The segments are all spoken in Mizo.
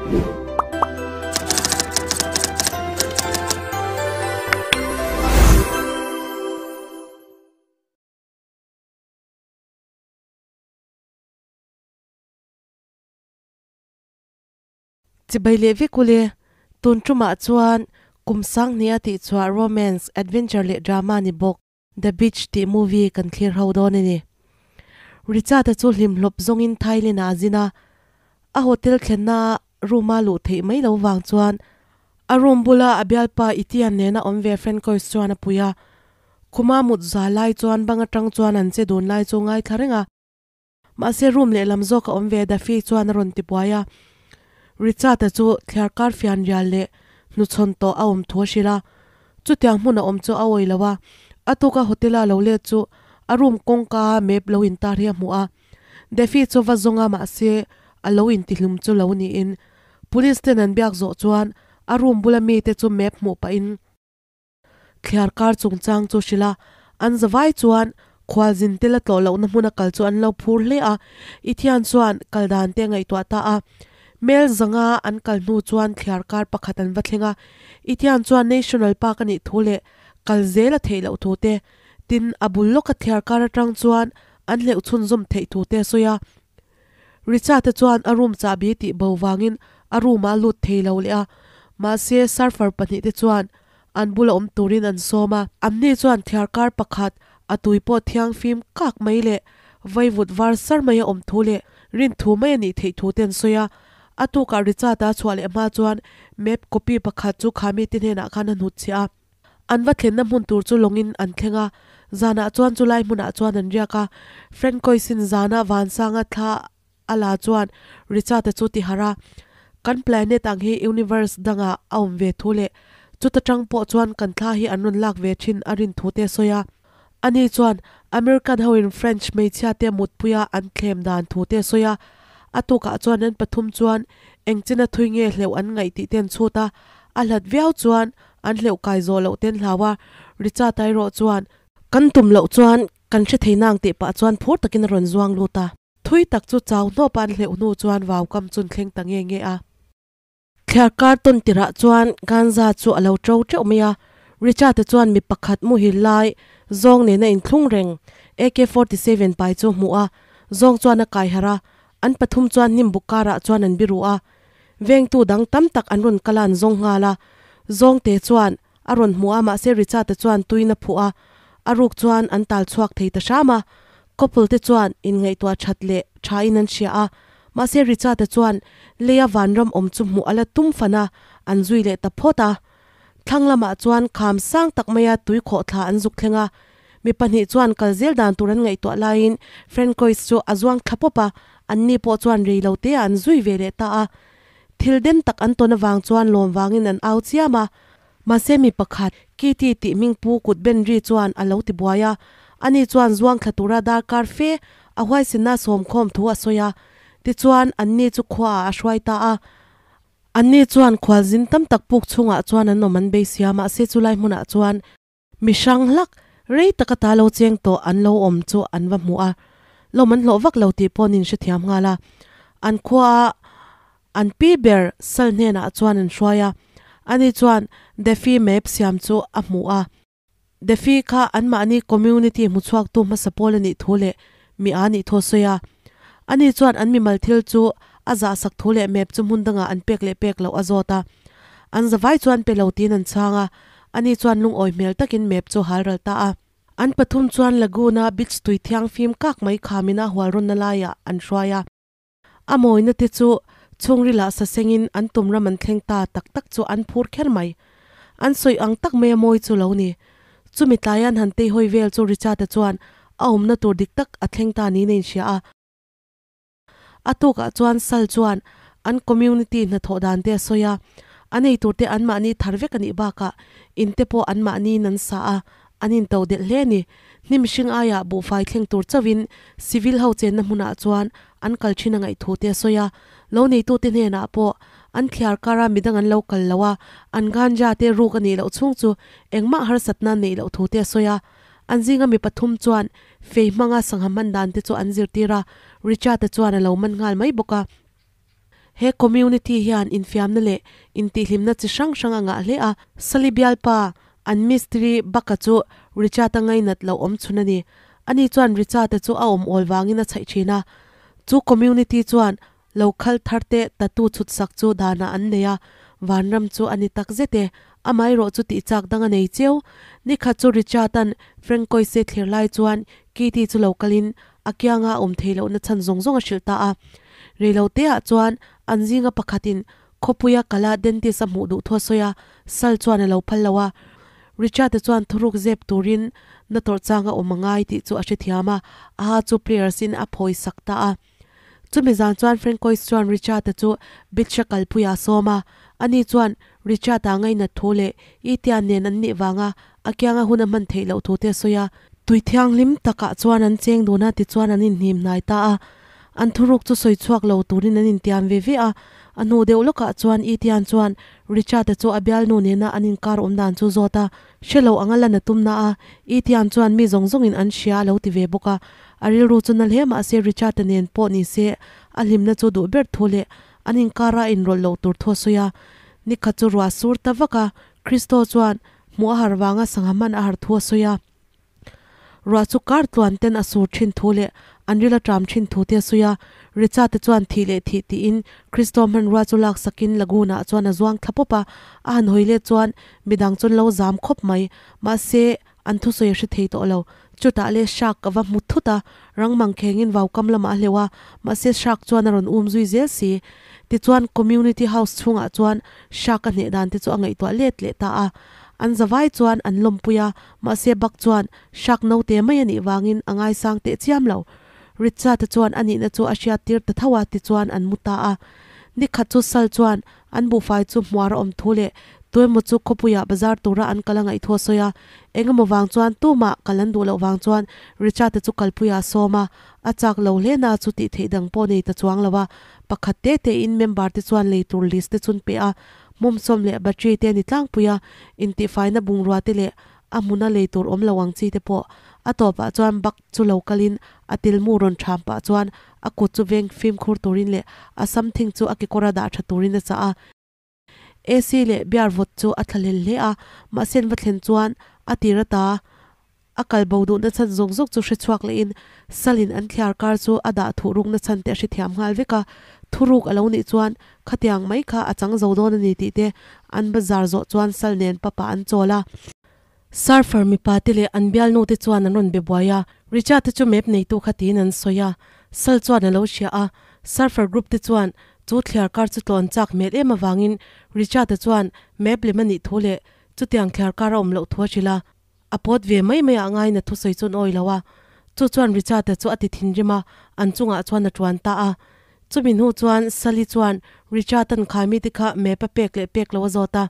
Chibai leh vek ule, tun tumah chuan kum sanghnih a tih chhuah romance, adventure leh drama ni bawk The Beach tih movie kan thlir ho dawn a ni. Richard-a chu hlimhlawp zawngin Thailand-ah a zin a, a hotel thlenna room-a luh theih mai lo vang chuan a room bula a bialpa Etienne nena awm ve Francois chuan a pui a. Khuma mut za lai chuan bang atang chuan an che dun lai chu ngaithla reng a. Mahse room lehlam zawk a awm ve Daffy chuan a rawn ti buai a. Richard-a chu thliar kar fian rial leh hnuchhawn tawh a awm thu a hrilh a. Chutiang hmun a awm chu a awih lo a, a tuka hotel-a lo let chu a room kawngka map lo intar hi a hmu a. Daffy chu va zawng a mahse a lo intihlum chu lo niin police ten an biak zawh chuan a room bula mite chu map hmuh pahin Thliar kar chungchang chu hrilh a, an zavai chuan khualzin te la tlawh lohna hmuna kal chu an lo phur hle a, i thian chuan kal dan te a ngaihtuah ta a. Mel zanga an kal hnu chuan thliar kar pakhat an va thleng a, i thian chuan National Park a nih thu leh kal zel a theih loh thu te, tin a bul lawka thliar kar atang chuan an hleuh chhunzawm theih thu te a sawi a. Richa te chuan a room chahbi tih bo vangin a room ah a lut thei lo leh a, mahse surfer pahnihte chuan an bula awm turin an sawm a. Anni chuan thiarkar pakhat a tui pawh thiangfim kak mai leh vaivut var sar mai a awm thu leh rin thu mai a nih theih thu te an sawi a. A tukah Richard-a chhuah leh hma chuan map copy pakhat chu khami te hnenah khan a hnutchhiah a. An va thlenna hmun tur chu lawngin an thleng a, zanah chuan chulai hmunah chuan an riak a. Francois-in zana vansanga thla a la chuan Richard-a chu ti harh a, Kan planet ang hi universe dangah a awm ve thu leh chuta tang pawh chuan kan thla hi an rawn lak ve thin a rin thu te a sawi a. Ani chuan American hoin French hmeichhia te mutpuia an thlem dan thu te a sawi a. A tukah chuan an pathum chuan engchina thui nge hleuh an ngaih tih te an chhut a, a hlat viau chuan An hleuh kai zawh loh ten hlau a, Richard-a erawh chuan, Kan tum loh chuan kan hre thei nang tih pah chuan phur takin a rawn zuang lut a. Thui tak chu chau hnawpa an hleuh hnu chuan vau kam chun thleng ta nge nge a. Thliar kar tawn tirah chuan Ganza chu a lo ṭo ṭeuh mai a, Richard-a chuan mi pakhat muhil lai zawng nena inthlung reng AK 47 pai chu a hmuh a, zawng chuan a kai harh a, an pathum chuan hnim buk karah chuan an biru a. Vengtu dang tam tak an rawn kal a an zawng nghal a, Zawngte chuan a rawn hmu a mahse Richard-a chuan tuin a phuh a, a ruk chuan an tal chhuak thei ta hram a. Couple te chuan inngaihtuah that leh thain an hria a, mahse Richard-a chuan leia vanram awm chu hmuh a la tum fan a, an zui leh ta phawt a. Thlang lamah chuan kham sang tak maia tui khawh thla an zuk thleng a, mi pahnih chuan kal zel dan tur an ngaihtuah laiin Francois chu a zuang thla pawp a, anni pawh chuan rei lo te ah an zui ve leh ta a. Thil den tak an tawn avang chuan lawm vangin an au chiam a, mahse mi pakhat, Kitty tih hming pu kut ben ri chuan a lo ti buai a, ani chuan zuang thla tura darkar fe a huaisinna sawmkhawm thu a sawi a, tichuan anni chu khuaah a hruai ta a. Anni chuan khualzin tam tak puk chhungah chuan an awm an bei sia, mahse chulai hmunah chuan mi hrang hlak rei taka ta lo cheng tawh an lo awm chu an va hmu a, lawm an hlawh vak lo tih pawh an inhrethiam nghal a. An khuaa an pi ber sal hnenah chuan an hruai a, ani chuan Daffy map siam chu a hmu a. Daffy kha anmahni community hmuchhuaktu hmasa pawl a nih thu leh mi a nih thu a sawi a. Ani chuan an mimal thil chu a zahsak thu leh map chu hmun dangah an pek leh pek loh a zawt a. An zavai chuan pe lo tiin an chhang a, ani chuan lungawi hmel takin map chu hal ral ta a. An pathum chuan Laguna beach tui thiangfim kak mai khamina hualrawnna laiah an hruai a. A mawina te chu chhungrilah sasengin an tum ram an thleng ta tak tak chu an phur kher mai. An sawi ang tak mai a mawi chu lo ni. Chumi tlai an han teihawi vel chu Richard-a chuan a awmna tur dik tak a thleng ta niin a inhria a. A tukah chuan Sal chuan an community hnathawh dan te a sawi a, an eitur te anmahni thar vek a nih bakah in te pawh anmahniin an sa a, An into delh hle a ni. Hnim hring aiah buhfai thleng tur chauhin civil ho chenna hmunah chuan an kal thin a ngaih thu te a sawi a. Lo neitute hnenah pawh an thliar kara midang an lo kal lo a, an ganja te ruk a nih loh chhung chu engmah harsatna an neih loh thu te a sawi a. An zinga mi pathum chuan fei hmanga sangha hman dan te chu an zirtir a, Richard-a chuan a lo man nghal mai bawk a. He community hian infiamna leh intihhlimna chi hrang hrang a ngah hle a, Sally bialpa an mistiri Buck-a chu Richard-a ngainat loh awm chhun a ni. Ani chuan Richard-a chu a awm awl vangin a chhaih thin a. Chu community chuan lo khal thar te tattoo chhut sak chu danah an nei a, vanram chu a ni tak zet e. Amaherawh chu tih chak dang a nei cheu. Nikhat chu Richard-a'n Francoise thlir lai chuan Kitty chu lo kalin a kianga a awm thei lohna chhan zawng zawng a hrilh ta a. Reiloteah chuan an zinga pakhatin khawpuia kala dentist a hmuh duh thu a sawi a, Sal chuan a lo phal lo a. Richard-a chuan thuruk zep turin na tawrh chang a awm a ngai tih chu a hrethiam a, a ha chu pliers-in a phawi sak ta a. Chumi zan chuan Francois chuan Richard-a chu beach-a kalpuiah a sawm a, ani chuan Richard-a ngainat thu leh Etienne nen an nih vanga a kianga hun a hman theih loh thu te a sawi a. Tui thianghlim takah chuan an cheng dun a, tichuan an inhnim hnai ta a. An thuruk chu sawi chhuak lo turin an intiam ve ve a. A hnu deuh lawkah chuan Etienne chuan Richard-a chu a bialnu nena an inkar awm dan chu zawt a, hre lo anga lan a tum na a, Etienne chuan mi zawng zawngin an hria a lo ti ve bawk a. A rilru chu na hle mahse Richard-a nen pawh ni se a hlimna chu duh ber thu leh an inkara a inrawlh loh tur thu a sawi a. Nikhat chu ruah sur ta vak a, Christo chuan hmuh a har vanga sangha hman a har thu a sawi a. Ruah chu kar tluan ten a sur thin thu leh an ril a tram thin thu te a sawi a. Richa te chuan thih leh thih tiin Christo hmanrua chu lak sakin lagoon ah chuan a zuang thla pawp a. A han hawi let chuan midang chuan lo zam khawp mai. Mahse, an thusawi a hre thei tawh lo. Chutah le shark a va hmu thut a, rang mang khengin vaukam lamah a hleuh a, mahse shark chuan a rawn um zui zel si. Tichuan community house chhungah chuan shark a hneh dan te chu a ngaihtuah let leh ta a. An zavai chuan an lawmpui a, mahse Buck chuan shark naute mai a nih vangin a ngaisang teh chiam lo. Richard-a chuan a nihna chu a hriat tir ta tho a, tichuan an mu ta a. Nikhat chu Sal chuan an buhfai chu hmuar a awm thu leh tuemaw chu khawpuiah bazar tura an kal a ngaih thu a sawi a. Engemaw vang chuan tumah kal an duh loh vang chuan Richard-a chu kalpuiah a sawm a, a chak lo hle na chu tih theih dang pawh nei ta chuang lo a. Pakhat te tein member te chuan lei tur list te chun pe a, hmawmsawm leh battery te a ni tlangpui a, intihfaina bungrua te leh a hmuna lei tur awm lo ang chi te pawh a tawpah chuan bak chu lo kalin a tilmu rawn ṭham pah chuan a kut chu veng fimkhur turin leh a something chu a kekawra dah ṭha turin a chah a. AC leh beer vawt chu a thlahlel hle a, mahse an va thlen chuan a tir ata a kal bo duhna chhan zawng zawng chu hre chhuak lehin Salin an thliar kar chu a dah thuh rukna chhan te a hrethiam nghal vek a, thuruk a lo nih chuan khatiang mai kha a chang zo dawn a ni tih te an bazar zawh chuan Sal nen papa an chawl a. Surfer mipa te leh an bialnu te chuan an rawn be buai a, Richard te chu map neitu kha tiin an sawi a, Sal chuan a lo hria a, Surfer group te chuan chu thliar kar chu tlawn chak hmel em avangin Richard-a chuan map lem a nih thu leh chutiang thliar kar a awm loh thu a hrilh a. A pawt ve mai mai ah ngaina thusawi chuan awi lo a, chu chuan Richard-a chu a ti thinrim a, an chungah chuan a tuan ta a. Chumi hnu chuan Sally chuan Richard-a'n khaimi te kha map a pek leh pek lo a zawt a.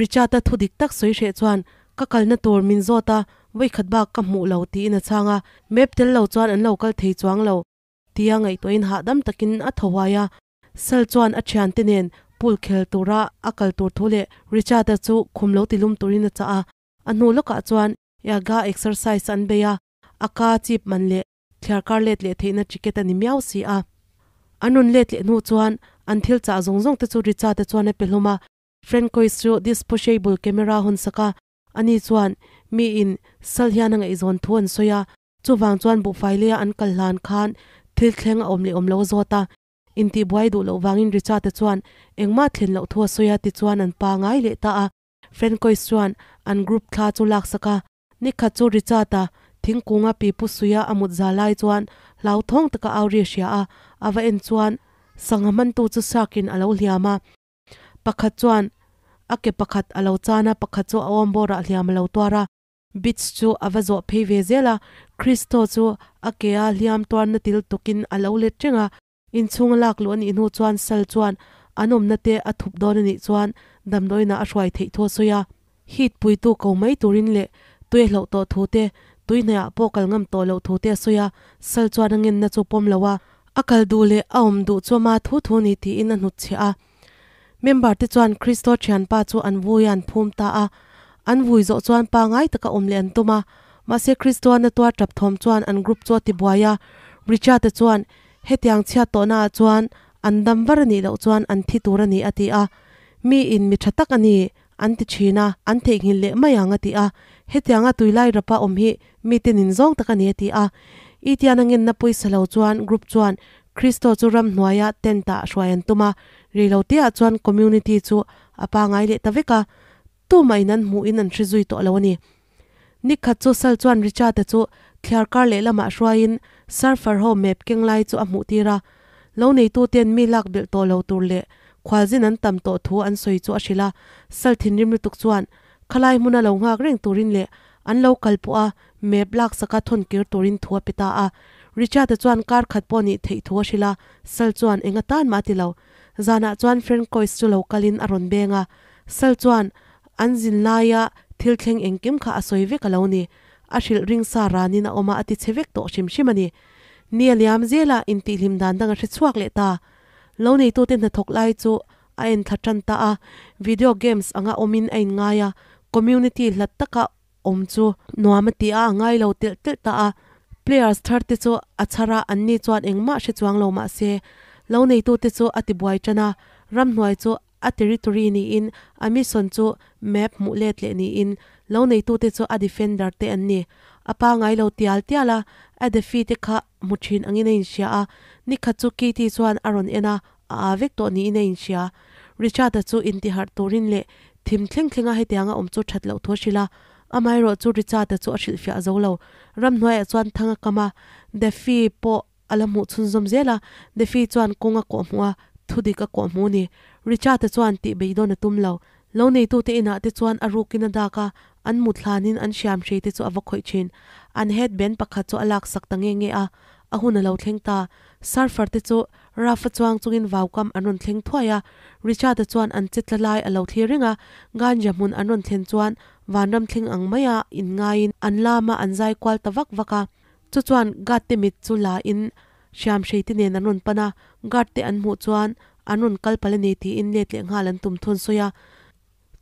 Richard-a thu dik tak sawi hreh chuan, Ka kalna tur min zawt a, vawikhat bak ka hmuh lo tiin a chhang a, map tel lo chuan an lo kal thei chuang lo tia ngaihtuahin hahdam takin a thaw huai a. Sal chuan a thiante nen pool khel tura a kal tur thu leh Richard-a chu khum lo tilum turin a chah a. A hnu lawkah chuan yoga exercise an bei a, a ka chip man leh thliar kar let leh theihna ticket a ni miau si a. An rawn let leh hnu chuan an thil chah zawng zawng te chu Richard-a chuan a pe hlawm a, Francois chu disposable camera hawn sak a, ani chuan miin Sal hian a ngaihzawn thu an sawi a, chuvang chuan buhfai leia an kal hlan khan thil thleng a awm leh awm lo a zawt a. Intihbuai duh loh vangin Richard-a chuan engmah thlen loh thu a sawi a, tichuan an pa ngai leh ta a. Francois chuan an group thla chu laksak a, nikhat chu Richard-a thingkunga pipu suia a mut za lai chuan hlauthawng taka au ri a hria a, a va en chuan sangha hmantu chu shark-in a lo hliam a. Pakhat chuan a ke pakhat a lo chan a, pakhat chu a awm bawrah hliam a lo tuar a. Beach chu a va zawh phei ve zel a, Christo chu a ke a hliam tuarna til tukin a lo let reng a. Inchhung a lak luh a nih hnu chuan Sal chuan an awmna te a thup dawn a nih chuan damdawiinah a hruai theih thu a sawi a. Heat puitu ko mai turin leh tui a hlauh tawh thu te, tui hnaihah pawh kal ngam tawh loh thu te a sawi a. Sal chuan a ngenna chu pawm lo a, a kal duh leh a awm duh chu ama thu thu ni tiin a hnutchhiah a. Member te chuan Kristo thianpa chu an vui a an phum ta a. An vui zawh chuan pa ngai taka awm leh an tum a. Mahse Kristoa na tuar tap thawm chuan an group chu a ti buai a. Richard-a chuan Hetiang chhiat tawhna ah chuan An dam var a nih loh chuan an thi tur a ni a ti a. Mi in mi tha tak a ni an ti thin a, an theihnghilh leh mai ang a ti a. Hetianga tuilai rapa awm hi mite nin zawng tak a ni a ti a. Itian a ngenna pawisa lo chuan group chuan Christo chu ramhnuaia tent ah hruai an tum a, reiloteah chuan community chu a pangai leh ta vek a. Tumah in an hmuhin an hre zui tawh lo a ni. Nikhat chu Sal chuan Richard-a chu thliar kar lehlamah hruaiin surfer ho map keng lai chu a hmuh tir a. Lo neituten mi lak belh tawh lo tur leh khualzin an tam tawh thu an sawi chu a hrilh a. Sal thinrim lutuk chuan khalai hmuna lo nghak reng turin leh an lo kal pawh a map laksaka thawn kir turin thu a pe ta a. Richard-a chuan kar khat pawh nih theih thu a hrilh a, Sal chuan eng atan mah a ti lo. Zanah chuan Francois chu lo kalin a rawn beng a. Sal chuan an zin laia thil thleng engkim kha a sawi vek a lo ni. A hrilh ring sa ranin a awm a, a ti chhe vek tawh hrim hrim a ni. Ni a liam zela intihhlim dan dang a hre chhuak leh ta. Lo neitute hnathawk lai chu a en thla tan ta a, video games anga awmin a inngai a, community hlat taka awm chu nuam a ti a, a ngai lo telh telh ta a. Players thar te chu a chhar a, anni chuan engmah hre chuang lo mah se, lo neitute chu a ti buai tan a, ramhnuai chu a territory niin a mission chu map hmuh let leh niin lo neitute chu a defender te an ni. A pangai lo tial tial a, a defi te kha hmu thin angin a inhria a, nikhat chu Kitty chuan a rawn en a, a aa vek tawh niin a inhria. Richard-a chu intiharh turin leh thim thleng thlenga hetianga awm chu that loh thu a hrilh a, amaherawh chu Richard-a chu a hrilhfiah zo lo. Ramhnuaiah chuan thang a kam a, Daffy pawh a la hmuh chhunzawm zel a, Daffy chuan kawng a kawh hmuh a, thudik a kawh hmuh a ni. Richard-a chuan tih beidawn a tum lo. Lo neitute inah te chuan a rukin a dak a, an mut hlanin an hriam hrei te chu a va khawih thin. An head band pakhat chu a laksak ta nge nge a, a hun a lo thleng ta. Surfer te chu Rafa chuang chungin vaukam an rawn thleng thuai a, Richard-a chuan an che tla lai a lo thlir reng a, ganja hmun an rawn thlen chuan vanram thleng ang maia inngaiin an lama an zai kual ta vak vak a. Chu chuan guard te mit chu la in hriamhrei te nen an rawn pan a, guard te an hmuh chuan an rawn kal palh a ni tiin let leh nghal an tum thun sawi a.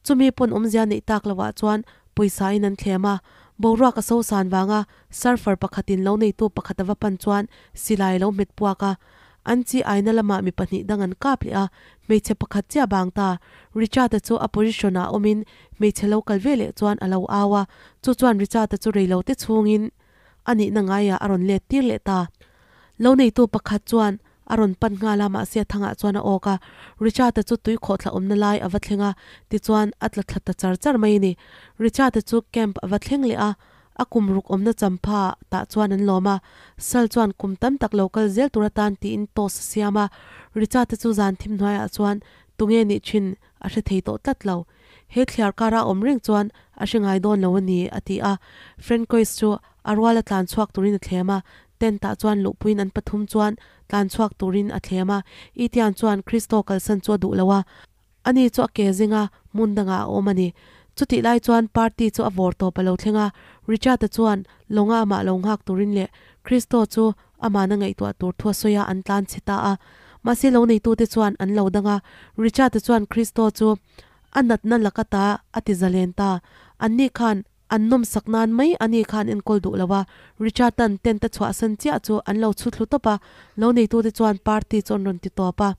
Chumi pawn awmzia neih tak lovah chuan pawisa in an thlem a, boruak a so san vanga surfer pakhatin lo neitu pakhat a va pan chuan silai a lo hmet puak a. An chi aina lamah mi pahnih dang an kap leh a, hmeichhe pakhat chiah bang ta. Richard-a chu a position ah awmin hmeichhe lo kal ve leh chuan a lo au a, chu chuan Richard-a chu reilote chhungin a nihna ngaiah a rawn let tir leh ta. Lo neitu pakhat chuan a rawn pan nghal a, mahse a thangah chuan a awk a. Richard-a chu tui khawhthla awmna lai a va thleng a, tichuan a tla thla ta char char mai a ni. Richard-a chu camp a va thleng leh a, a kum ruk awmna champha tah chuan an lawm a. Sal chuan kum tam tak lo kal zel tur atan tiin toast a siam a. Richard-a chu zan thim hnuaiah chuan tunge nih thin a hre thei tawh tlat lo. He thliar kara awm reng chuan a hre ngai dawn lo a ni, a ti a. Francois chu a ruala tlan chhuak turin a thlem a, tent ah chuan luhpuiin an pathum chuan tlan chhuak turin a thlem a. Etienne chuan Christo kalsan chu a duh lo a, ani chu a ke zinga hmun dangah a awm a ni. Chutih lai chuan party chu a vawr tawp a lo thleng a, Richard-a chuan lawnga amah lo nghak turin leh Christo chu Amahna ngaihtuah tur thu a sawi a, an tlan chhe ta a. Mahse lo neitute chuan an lo dang a, Richard-a chuan Christo chu a natna laka ta a ti zalen ta. Anni khan an nawmsak nan mai ani khan enkawl duh lo a, Richard-a'n tent a chhuahsan chiah chu an lo chhu thlu tawp a, lo neitute chuan party chu an rawn ti tawp a.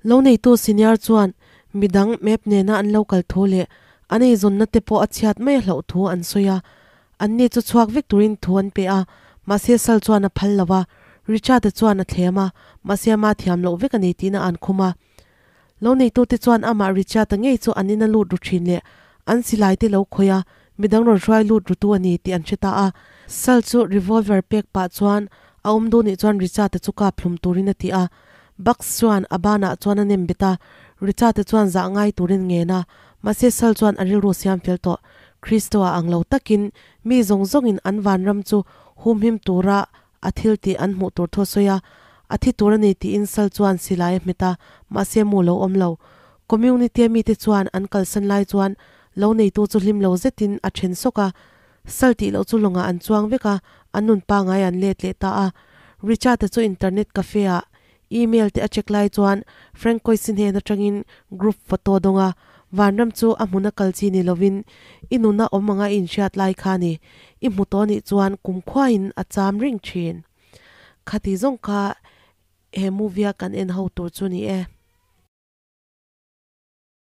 Lo neitu senior chuan midang map nena an lo kal thu leh an eizawnna te pawh a chhiat mai a hlauh thu an sawi a, anni chu chhuak vek turin thu an pe a, mahse Sal chuan a phal lo a, Richard-a chuan a thlem a, mahse ama thiam loh vek a ni tiin a an khum a. Lo neitute chuan amah Richard-a ngei chu an ina lut ru thin leh an silai te lo khawih a, midang rawn hruai lut rutu a ni tih an hre ta a. Sal chu revolver pek pah chuan a awm duh nih chuan Richard-a chu kap hlum turin a ti a, Bucks chuan a banah chuan a nem bet a, Richard-a chuan zah ngai turin ngen a, mahse Sal chuan a rilru siam fel tawh. Christo-a ang lo takin mi zawng zawngin an vanram chu humhim tura a thil tih an hmuh tur thu a sawi a, a thi tur a ni tiin Sal chuan silai a hmet a, mahse mu lo awm lo. Community-a mite chuan an kalsan lai chuan lo neitu chu hlim lo zetin a then sawk a, Sal tih loh chu lawngah an chuang vek a, an nun pangai an let leh ta a. Richard-a chu internet cafe-ah email te a check lai chuan Francois-i hnen atangin group photo dawng a, Vanram chu a hmuna kal chi ni lovin i nuna awm anga i inhriat lai kha a ni. I hmu tawh nih chuan kumkhuain a cham reng thin. Khati zawng kha. he movie a kan en ho tur chu ni e.